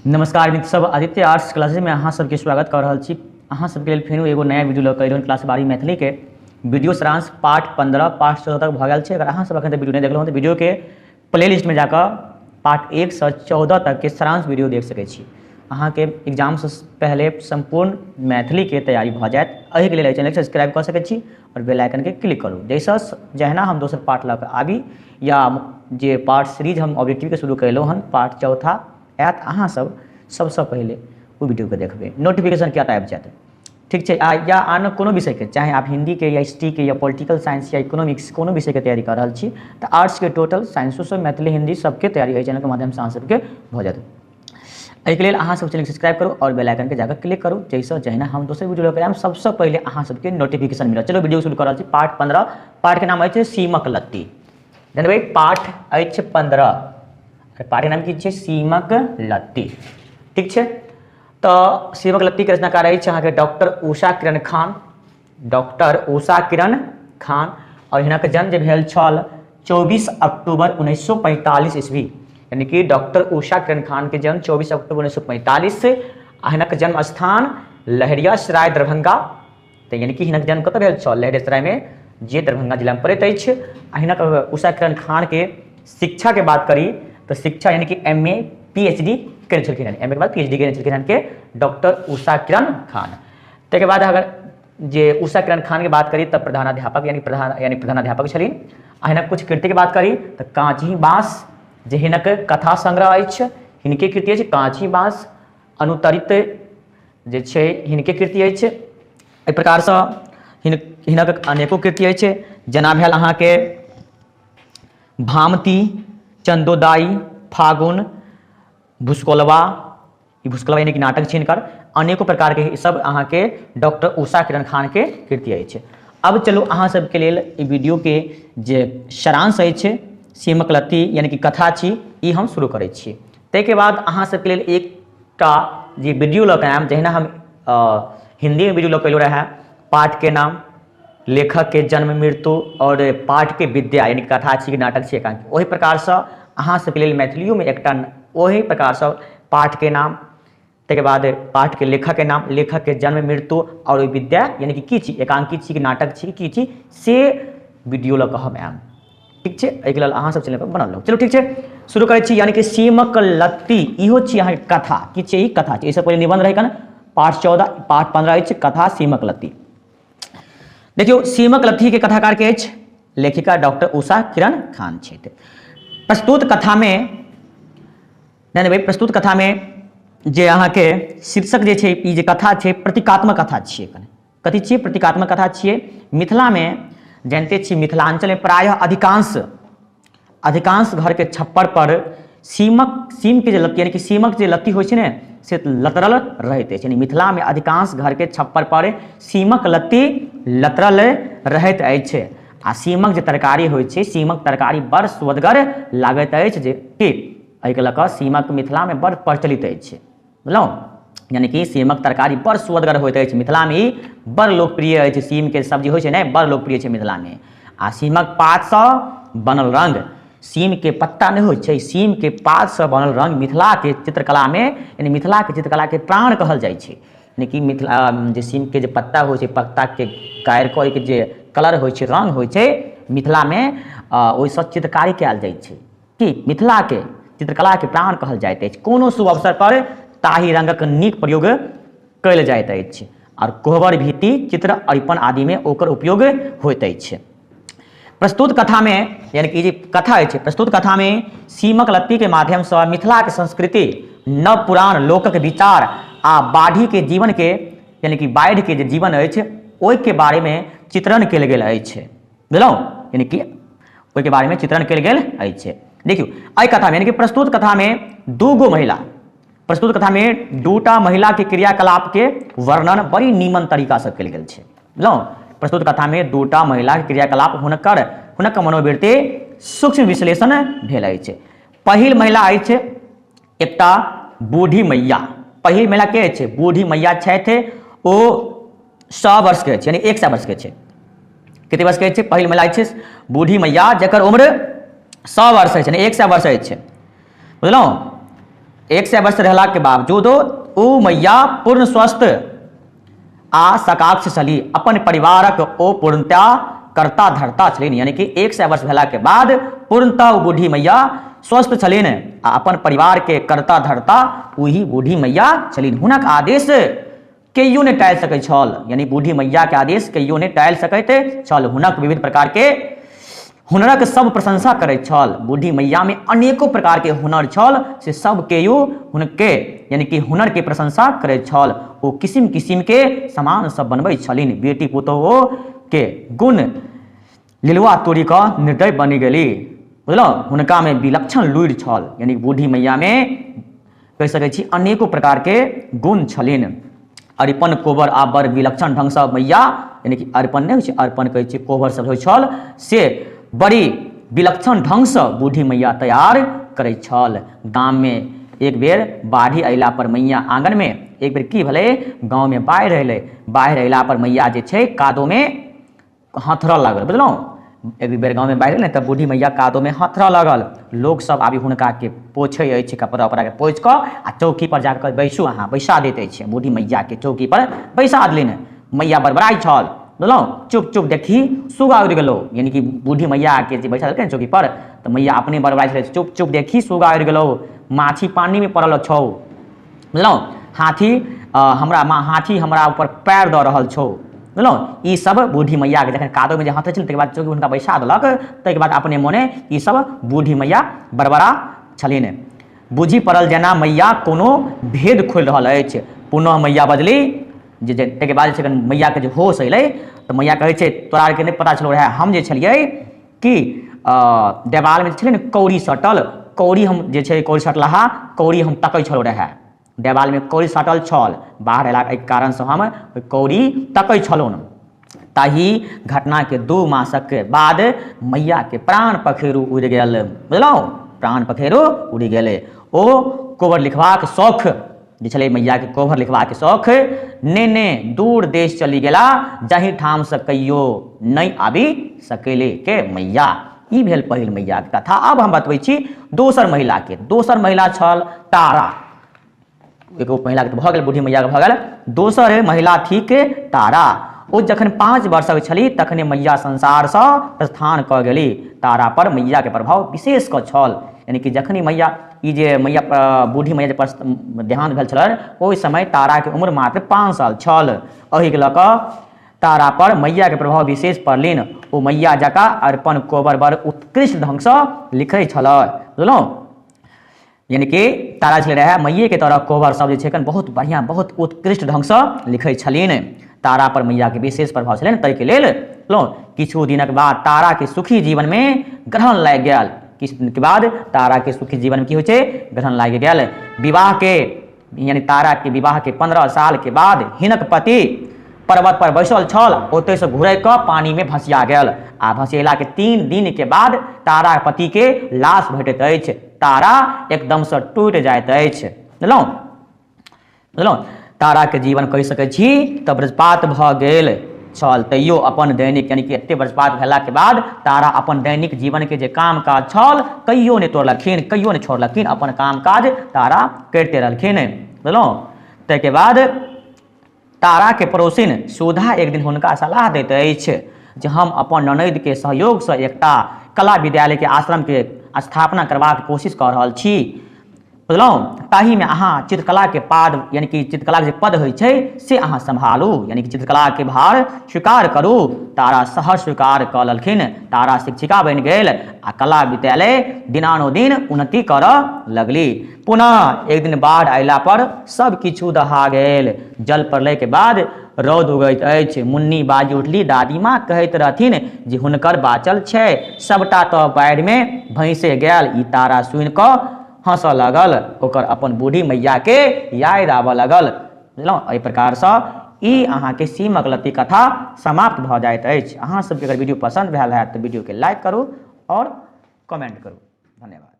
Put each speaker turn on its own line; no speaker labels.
नमस्कार मित्र सब, आदित्य आर्ट्स क्लासेज में अहाँ सबके स्वागत कर रहल छी। अहाँ सबके लेल फेरो एगो नया वीडियो लऽ कऽ एलहुँ क्लास 12 मैथिली के वीडियो सारांश पार्ट 15 पार्ट 14 तक भऽ गेल छै। अगर अहाँ सब अखन तक वीडियो नहि देखलहुँ तऽ वीडियो के प्ले लिस्ट में जाकऽ पार्ट 1 से 14 तक के सारांश वीडियो देख सकै छी। अहाँके एग्जामसँ पहले सम्पूर्ण मैथिली के तैयारी भऽ जायत। एहिके लेल एहि चैनल के सब्सक्राइब कऽ सकै छी और बेल आइकन के क्लिक करू, जाहिसँ जहिना हम दोसर पार्ट लऽ कऽ आबी या जे पार्ट सीरीज हम ऑब्जेक्टिव के शुरू कयलहुँ हन पार्ट चौथा आयत, अहाँ सब सबसँ पहिले ओ वीडियोके देखबै, नोटिफिकेशन किया तऽ आबि जायत। ठीक छै। आ या आन कोनो विषयके, चाहे आप हिन्दीके या हिस्ट्रीके या पॉलिटिकल साइंस या इकोनॉमिक्स कोनो विषयके तैयारी कऽ रहल छी तऽ आर्ट्सके टोटल साइंसो सब मैथिली हिन्दी सबके तैयारी एहि चैनलके माध्यमसँ अहाँ सबके भऽ जायत। एहिके लेल अहाँ सब चैनल सब्सक्राइब करू और बेल आइकन के जाकर क्लिक करू, जाहिसँ जहिना हम दोसर वीडियो लऽ कऽ आयब सबसँ पहिले अहाँ सबके नोटिफिकेशन मिलत। चलो वीडियो शुरू कऽ रहल छी। पार्ट 15, पार्ट के नाम अछि सीमक लत्ती। जानबै पाठ अछि 15, पाठके नाम की छै? सीमक लत्ती। ठीक छै। तऽ सीमक लत्तीके रचनाकार अछि अहाँके डॉक्टर उषा किरण खान, डॉक्टर उषा किरण खान। और हिनक जन्म जे भेल छल 24 अक्टूबर 1945 ईस्वी, यानी कि डॉक्टर उषा किरण खान के जन्म 24 अक्टूबर 1945 आ हिनक जन्म स्थान लहेरियासराय दरभंगा। तऽ यानी कि हिनक जन्म कतऽ भेल छल? लहेरियासराय में, जे दरभंगा जिला में पड़ैत अछि। आ हिनक उषा किरण खान के शिक्षा के बात करी तऽ शिक्षा यानी कि M A P H D केने छलखिन हन, एम ए के बाद पी एच डी केने छलखिन हन के डॉक्टर उषा किरण खान। ताहिके बाद अगर जे उषा किरण खान के बात करी तऽ प्रधानाध्यापक यानी प्रधान यानी प्रधानाध्यापक छलिन। आ हिनक कुछ कृति के बात करी तऽ काँची बाँस जे हिनक कथा संग्रह अछि, हिनके कृति अछि काँची बाँस। अनुतरित जे छै हिनके कृति अछि। एहि प्रकारसँ हिनक अनेको कृति अछि, जेना भेल अहाँके भामती, चंदोदाई, फागुन, भुसकोलवा, ई भुसकोलवा यानी कि नाटक छै हिनकर। अनेको प्रकारके ई सब अहाँके डॉक्टर उषा किरण खानके कृति अछि। अब चलू अहाँ सबके लेल ई वीडियोके जे सारांश अछि सीमक लत्ती यानी कि कथा छी, ई हम शुरू करै छी। ताहिके बाद अहाँ सबके लेल एकटा जे वीडियो लऽ कऽ आयब, जहिना हम हिन्दीमे वीडियो लऽ कऽ एलहुँ रहए, पाठके नाम, लेखकके जन्म मृत्यु और पाठके विद्या यानी कथा छी कि नाटक छी एकांकी, ओहि प्रकारसँ अहाँ सबके लेल मैथिलियोमे एकटा ओहि प्रकारसँ पाठके नाम, ताहिके बाद पाठके लेखकके नाम, लेखकके जन्म मृत्यु और ओहि विद्या यानी कि की छी, एकांकी छी कि नाटक छी की छी, से वीडियो लऽ कऽ हम आयब। ठीक छै। एहिके लेल अहाँ सब चैनल पर बनल रहू। चलू ठीक छै, शुरू करै छी। यानी कि सीमक लत्ती इहो छी अहाँके कथा। की छै? ई कथा छै। एहिसँ पहिले निबंध रहै कन पाठ 14, पाठ 15 अछि कथा सीमक लत्ती। देखियौ सीमक लत्ती के कथाकार के अछि? लेखिका डॉक्टर उषा किरण खान छथि। प्रस्तुत कथा में नहीं भाई, प्रस्तुत कथा में जे अहाँके शीर्षक जे छै, ई जे कथा छै प्रतीकात्मक कथा छियै। कने कथी छियै? प्रतीकात्मक कथा छियै। मिथिलामे जानिते छी, मिथिलांचलमे प्रायः अधिकांश अधिकांश घरके छप्पर पर सीमक सीमके जे लत्ती यानी कि सीमक जे लत्ती होइ छै ने, से लतरल रहैत अछि। यानी मिथिलामे अधिकांश घरके छप्पर पर सीमक लत्ती लतरल रहैत अछि। आ सीमक जे तरकारी होइ छै, सीमक तरकारी बड़ सुअदगर लागैत अछि, जे कि एहिके लऽ कऽ सीमक मिथिलामे बड़ प्रचलित अछि। बुझलहुँ? यानी कि सीमक तरकारी बड़ सुअदगर होइत अछि, मिथिलामे ई बड़ लोकप्रिय अछि। सीमके सब्जी होइ छै ने, बड़ लोकप्रिय छै मिथिलामे। आ सीमक पातसँ बनल रङ्ग, सीमके पत्ता नहि होइ छै, सीमके पातसँ बनल रङ्ग मिथिलाके चित्रकलामे यानी मिथिलाके चित्रकलाके प्राण कहल जाइ छै। यानी कि मिथिला जे सीमके जे पत्ता होइ छै, पत्ताके काटि कऽ ओहिके जे कलर होइ छै, रङ्ग होइ छै, मिथिलामे ओहिसँ चित्रकारी कयल जाइ छै कि मिथिलाके चित्रकलाके प्राण कहल जाइत अछि। कोनो शुभ अवसर पर ताहि रङ्गक नीक प्रयोग कयल जाइत अछि आओर कोहबर भीति चित्र अरिपन आदिमे ओकर उपयोग होइत अछि। प्रस्तुत कथामे यानी कि जे कथा अछि, प्रस्तुत कथामे सीमक लत्तीके माध्यमसँ मिथिलाके संस्कृति, नव पुरान लोकक विचार आ बाढ़िके जीवनके यानी कि बाढ़िके जे जीवन अछि ओहिके बारेमे चित्रण कयल गेल अछि। बुझलहुँ? यानी कि ओहिके बारेमे चित्रण कयल गेल अछि। देखियौ एहि कथामे यानी कि प्रस्तुत कथामे दू गो महिला, प्रस्तुत कथामे दूटा महिलाके क्रियाकलापके वर्णन बड़ी नीमन तरीकासँ कयल गेल छै। बुझलहुँ? प्रस्तुत कथामे दूटा महिलाके क्रियाकलाप हुनकर हुनक मनोवृत्ति सूक्ष्म विश्लेषण भेल अछि। पहिल महिला अछि एकटा बूढ़ी मैया। पहिल महिला के अछि? बूढ़ी मैया छथि। ओ 100 वर्षके अछि, यानी 100 वर्षके छै। कते वर्षके अछि? पहिल महिला अछि बूढ़ी मैया, जकर उम्र 100 वर्ष अछि, यानी 100 वर्ष अछि। बुझलहुँ? 100 वर्ष रहलाके बावजूदो ओ मैया पूर्ण स्वस्थ आ सकाक्ष छली। अपन परिवारक ओ पूर्णतया कर्ता धर्ता छलिन, यानी कि 100 वर्ष भेलाके बाद पूर्णतः ओ बूढ़ी मैया स्वस्थ छलिन आ अपन परिवारके कर्ता धर्ता ओही बूढ़ी मैया छलिन। हुनक आदेश केओ नहि टालि सकैत छल, यानी बूढ़ी मैयाके आदेश केओ नहि टालि सकैत छल। हुनक विविध प्रकारके हुनरक सब प्रशंसा करैत छल। बूढ़ी मैयामे अनेको प्रकारके हुनर छल, से सब केओ हुनके यानी कि हुनरके प्रशंसा करैत छल। ओ किसिम किसिमके सामान सब बनबैत छलिन। बेटी पुतोहो के गुण लिलुआ तोड़ि कऽ निर्दय बनि गेली। बुझलहुँ, हुनकामे विलक्षण लुरि छल, यानी बूढ़ी मैयामे कहि सकै छी अनेको प्रकारके गुण छलिन। अरिपन कोबर आ बड़ विलक्षण ढङ्गसँ मैया, यानी कि अरिपन नहि होइ छै, अरिपन कहै छियै, कोबर सब होइ छल, से बड़ी विलक्षण ढङ्गसँ बूढ़ी मैया तैयार करै छल। गाममे एक बेर बाढ़ि अयला पर मैया आङ्गनमे, एक बेर की भेलै, गाँवमे बाढ़ि अयलै। बाढ़ि अयला पर मैया जे छै कादोमे हथरऽ लागल। बुझलहुँ, एक बेर गाँवमे बाढ़ि ने तऽ बूढ़ी मैया कादोमे हथरऽ लागल। लोकसभ आबि हुनकाके पोछै अछि, कपड़ा उपड़ाके पोछि कऽ आ चौकीपर जा कऽ बैसू अहाँ, बैसा दैत अछि। बूढ़ी मैयाके चौकीपर बैसा देलनि। मैया बड़बड़ाइ छल, बुझलहुँ, चुप चुप देखी सुगा उड़ि गेलौ। यानी कि बूढ़ी मैयाके जे बैसा देलकै ने चौकीपर, तऽ मैया अपने बड़बड़ाइ छलै, चुप चुप देखी सुगा उड़ि गेलौ, माछी पानिमे पड़ल छौ, बुझलहुँ, हाथी हमरा हाथी हमरा ऊपर पैर दऽ रहल छौ। बुझलहुँ, ई सब बूढ़ी मैयाके जखन कादोमे जे हँसै छै ने, ताहिके बाद चौकी हुनका बैसा देलक, ताहिके बाद अपने मोने ई सब बूढ़ी मैया बड़बड़ा छलिन। बुझि पड़ल जेना मैया कोनो भेद खोलि रहल अछि। पुनः मैया बजली जे ताहिके बाद जे छै मैयाके जे होश अयलै तऽ मैया कहै छै, तोरा आरके नहि पता छलौ रहए, हम जे छलियै कि देवालमे जे छलै ने कौड़ी सटल, कौड़ी हम जे छै कौड़ी सटलाहा कौड़ी हम तकै छलहुँ रहए। देवालमे कौड़ी सटल छल, बाहर अयलाक एहि कारणसँ हम ओहि कौड़ी तकै छलहुँ। ताहि घटनाके 2 मासक बाद मैयाके प्राण पखेरु उड़ि गेल। बुझलहुँ, प्राण पखेरु उड़ि गेलै। ओ कोबर लिखबाक शौख जे छलै, मैयाके कोबर लिखबाक शौख नेने दूर देश चलि गेला, जाहि ठामसँ कहियो नहि आबि सकेले के मैया। ई भेल पहिल मैयाके कथा। आब हम बतबै छी दोसर महिलाके। दोसर महिला छल तारा। एगो महिलाके तऽ भऽ गेल, बूढ़ी मैयाके भऽ गेल। दोसर महिला थिक तारा। ओ जखन 5 वर्षक छली तखने मैया संसारसँ प्रस्थान कऽ गेली। तारा पर मैयाके प्रभाव विशेष कऽ छल, यानी कि जखन मैया ई जे मैया बूढ़ी मैया जे देहान्त भेल छलनि, ओहि समय ताराके उम्र मात्र 5 साल छल। एहिके लऽ कऽ तारा पर मैयाके प्रभाव विशेष पड़लनि। ओ मैया जकाँ अरिपन कोबर बड़ उत्कृष्ट ढङ्गसँ लिखै छल। बुझलहुँ, यानी कि तारा छलै रहए मैयेके तरह कोबर सब जे छै बहुत बढ़िआँ बहुत उत्कृष्ट ढङ्गसँ लिखै छलिन। तारा पर मैयाके विशेष प्रभाव छलनि, ताहिके लेल बुझलहुँ। किछु दिनक बाद ताराके सुखी जीवनमे ग्रहण लागि गेल। किछु दिनके बाद ताराके सुखी जीवनमे की होइ छै, ग्रहण लागि गेल। विवाहके यानी ताराके विवाहके 15 सालके बाद हिनक पति पर्वत पर बैसल छल, ओतयसँ घुरि कऽ पानिमे भसिया गेल आ भसियेलाके 3 दिनके बाद तारा पतिके लाश भेटैत अछि। तारा एकदमसँ टूटि जाइत अछि। बुझलहुँ, बुझलहुँ, ताराके जीवन कहि सकै छी तऽ वज्रपात भऽ गेल छल, तैयो अपन दैनिक यानी कि एते वज्रपात भेलाके बाद तारा अपन दैनिक जीवनके जे काम काज छल कहियो नहि तोड़लखिन, कहियो नहि छोड़लखिन, अपन काम काज तारा करिते रहलखिन। बुझलहुँ, ताहिके बाद ताराके पड़ोसिन सुधा एक दिन हुनका सलाह दैत अछि जे हम अपन ननैदके सहयोगसँ एकटा कला विद्यालयके आश्रमके स्थापना करबाक कोशिश कऽ रहल छी। बुझलहुँ, ताहिमे अहाँ चित्रकलाके पाद यानी कि चित्रकलाके जे पद होइ छै से अहाँ सम्हालू, यानी कि चित्रकलाके भार स्वीकार करू। तारा सहर्ष स्वीकार कऽ लेलखिन। तारा शिक्षिका बनि गेल आ कला विद्यालय दिनानुदिन उन्नति करऽ लगली। पुनः एक दिन बाढ़ि अयला पर सब किछु दहा गेल। जल प्रलयके बाद रौद उगैत अछि। मुन्नी बाजि उठली, दादी माँ कहैत रहथिन जे हुनकर बाँचल छै, सबटा तऽ बाढ़िमे भैंसे गेल। ई तारा सुनि कऽ हँसऽ लागल। ओकर अपन बूढ़ी मैयाके याद आबऽ लागल। बुझलहुँ, एहि प्रकारसँ ई अहाँके सीमक लत्ती कथा समाप्त भऽ जाइत अछि। अहाँ सबके अगर वीडियो पसन्द भेल हैत तऽ वीडियोके लाइक करू आओर कमेंट करू। धन्यवाद।